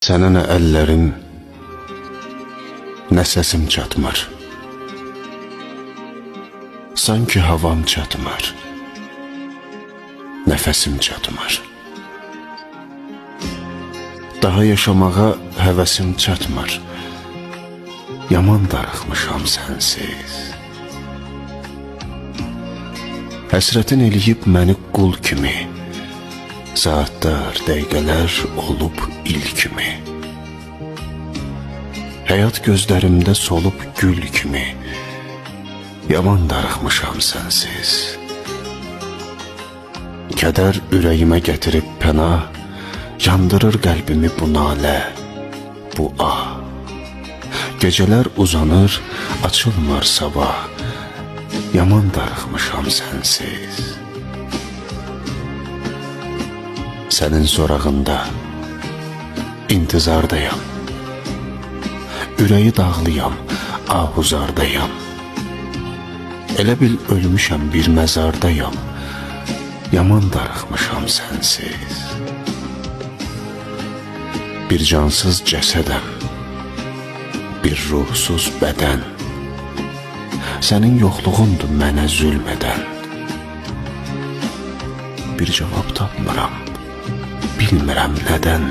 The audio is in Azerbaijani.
Sənə nə əllərim, nə səsim çatmır. Sanki havam çatmır, nəfəsim çatmır. Daha yaşamağa həvəsim çatmır. Yaman darıxmışam sənsiz. Həsrətin eləyib məni qul kimi. Saatlar, dəqiqələr olub il kimi. Həyat gözlərimdə solub gül kimi. Yaman darıxmışam sənsiz. Kədər ürəyimə gətirib pənah, yandırır qəlbimi bu nalə, bu ah. Gecələr uzanır, açılmır sabah. Yaman darıxmışam sənsiz. Sənin sorağında intizardayam. Ürəyi dağlıyam, ahuzardayam. Elə bil ölmüşəm, bir məzardayam. Yaman darıxmışam sənsiz. Bir cansız cəsədəm, bir ruhsuz bədən. Sənin yoxluğundur mənə zülm edən. Bir cavab tapmıram, bilmirəm nədən.